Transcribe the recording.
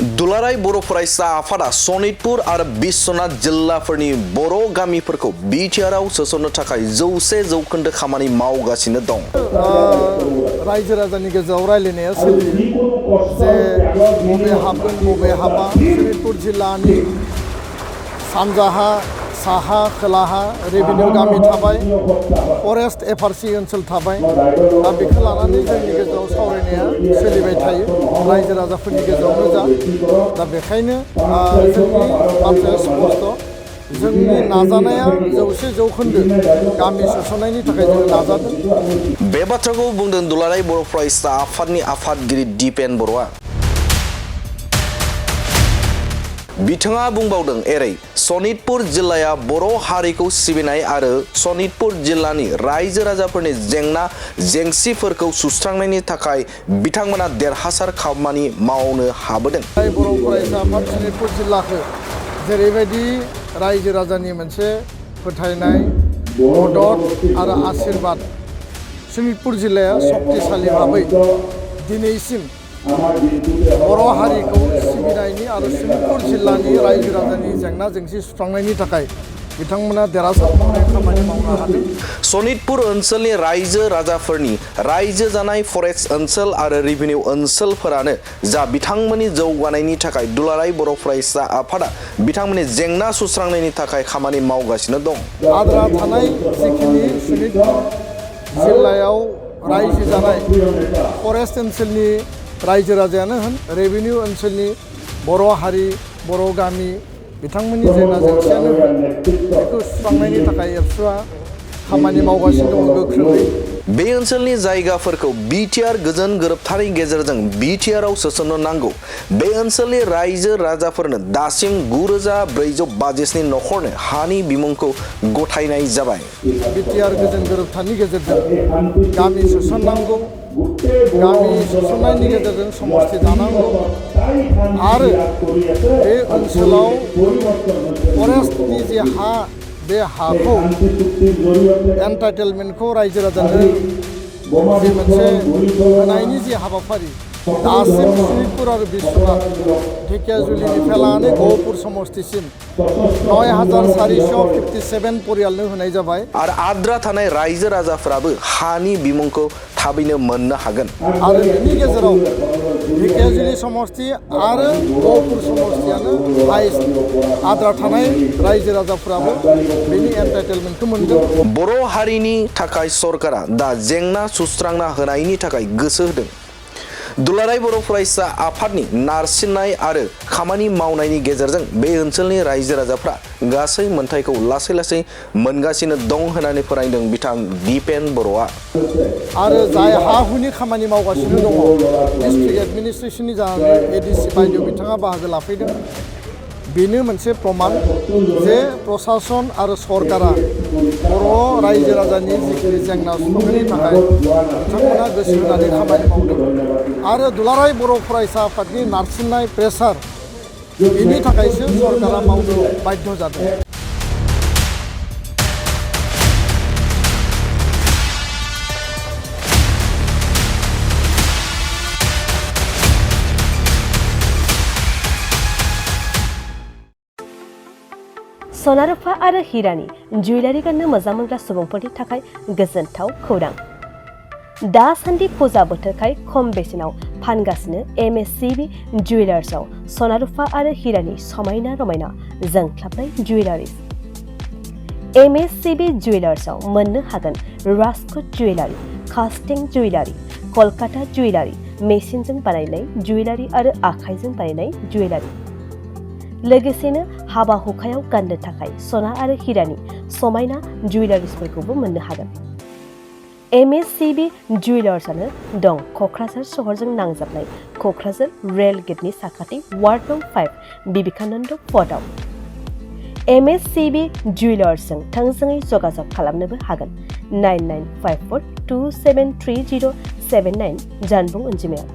दुलाराय बर' फरायसा आफादा सनितपुर आरो बिश्वनाथ जिल्लाफोरनि बर' गामिफोरखौ बिटिआरआव सोसननो थाखाय 100% खामानि मावगासिनो दं। रायजो राजानि गेजेराव रायलायनाया सोलियो जे बबे हाबगोन बबे हाबा। सनितपुर जिल्लानि सानजाहा साहा खोलाहा रेभिनिउ गामि थाबाय, फरेस्ट एफआरसि ओनसोल थाबाय। दा बेखौ लानानै जोंनि गेजेराव सावरायनाया सोलिबाय थायो रायजो राजाफोरनि गेजेरावनो जा। दा बेखायनो जोंनि बाथ्राया स्पष्ट, जोंनि नाजानाया 100% गामि सोसननायनि थाखाय जों नाजादों। बे बाथ्राखौ बुंदों दुलाराय बर' फरायसा आफादनि आफादगिरि दिपेन बर'आ। बिथाङा बुंबावदों एरै सनितपुर जिल्लाया बर' हारिखौ सिबिनाय आरो सनितपुर जिल्लानि रायजो राजाफोरनि जेंना जेंसिफोरखौ सुस्रांनायनि थाखाय बिथांमोना देरहासार खामानि मावनो हाबोदों। बर' फरायसा आफाद सनितपुर जिल्लाखौ जेरैबायदि रायजो राजानि मोनसे फोथायनाय मदद आरो आशीर्बाद सनितपुर जिल्लाया शक्तिशाली भाबै दिनैसिम बर' हारिखौ सिबिनायनि आरो सनितपुर जिल्लानि रायजो राजानि जेंना जेंसि सुस्रांनायनि थाखाय बिथांमोना देरहासार खामानि मावनो हादों। सनितपुर ओनसोलनि रायजो राजाफोरनि रायजो जानाय फरेस्ट ओनसोल आरो रेभिनिउ ओनसोलफोरानो जा बिथांमोननि जौगानायनि थाखाय दुलाराय बर' फरायसा आफादा बिथांमोननि जेंना सुस्रांनायनि थाखाय खामानि मावगासिनो दं। आद्रा थानाय जिखिनि सनितपुर जिल्लायाव रायजो जानाय फरेस्ट ओनसोलनि रायजो राजायानो होन, रेभिनिउ ओनसोलनि बर' हारि बर' गामि बिथांमोननि जेंना जेंसियानो होन, बेखौ सुस्रांनायनि थाखाय एबसुआ खामानि मावगासिनो दङ गोख्रोङै। बे ओनसोलनि जायगाफोरखौ बिटिआर गोजोन गोरोबथानि गेजेरजों बिटिआरआव सोसननो नांगौ। बे ओनसोलनि रायजो राजाफोरनो दासिम 9450 नखरनो हानि बिमुंखौ गथायनाय जाबाय। बिटिआर गोजोन गोरोबथानि गेजेरजों गामि सोसननांगौ, गामि सोसननायनि गेजेरजों समस्ति दानांगौ आरो बे ओनसोलाव फरेस्टनि जे हा बे हाखौ एन्टाइटेलमेन्टखौ रायजो राजानो जे मोनसे होनायनि जे हाबाफारि दासिम सनितपुर आरो बिश्वनाथ ढेकियाजुलिनिफ्राय लानानै गहपुर समस्तिसिम 9457 परियालनो होनाय जाबाय। आरो आद्रा थानाय रायजो राजाफोराबो हानि बिमुंखौ थाबैनो मोननो हागोन। आरो बेनि गेजेराव ढेकियाजुलि समस्ति आरो गहपुर समस्तियानो हाइस्ट। आद्रा थानाय रायजो राजाफोराबो बेनि एन्टाइटेलमेन्टखौ मोनदों। बर' हारिनि थाखाय सरकारा दा जेंना सुस्रांना होनायनि थाखाय गोसो होदों। दुलाराय बर' फरायसा आफादनि नारसिननाय आरो खामानि मावनायनि गेजेरजों बे ओनसोलनि रायजो राजाफ्रा गासै मोनथायखौ लासै लासै मोनगासिनो दं होननानै फोरमायदों बिथां दिपेन बर'आ। आरो जाय हा हुनि खामानि मावगासिनो दङ डिस्ट्रिक्ट एडमिनिस्ट्रेसननि जानानै एडिसि बायदियाव बिथाङा बाहागो लाफैदों। बेनो मोनसे प्रमान जे प्रसासन आरो सरकारा बर' रायजो राजानि जिखिनि जेंना सुस्रांनायनि थाखाय बिथांमोना गोसो होनानै खामानि मावदों। आरो दुलाराय बर' फरायसा आफादनि नारसिननाय प्रेसार बेनि थाखायसो सरकारा मावनो बाध्य जादों। सना रुफा आरो हिरानि जुवेलारि गाननो मोजां मोनग्रा सुबुंफोरनि थाखाय गोजोनथाव खौरां। दासान्दि फुजा बोथोरखाय खम बेसेनाव फानगासिनो एमएससिबि जुवेलार्सआव सना रुफा आरो हिरानि समायना रमायना जोंख्लाबनाय जुवेलारिज। एमएससिबि जुवेलार्सआव मोननो हागोन राजकोट जुवेलारि, कास्टिं जुवेलारि, कलकाता जुवेलारि, मेसिनजों बानायनाय जुवेलारि आरो आखाइजों बानायनाय जुवेलारि। लोगोसेनो हाबा हुखायाव गाननो थाखाय सना आरो हिरानि समायना जुवेलारिसफोरखौबो मोननो हागोन। एमएससिबि जुवेलार्सआनो दं क'क्राझार सहरजों नांजाबनाय क'क्राझार रेल गेटनि साखाथि वार्ड नं 5 बिबेकानन्द पथआव। एमएससिबि जुवेलार्सजों थोंजोङै जगाजग खालामनोबो हागोन। 9954273079 जानबुं अनजिमायाव।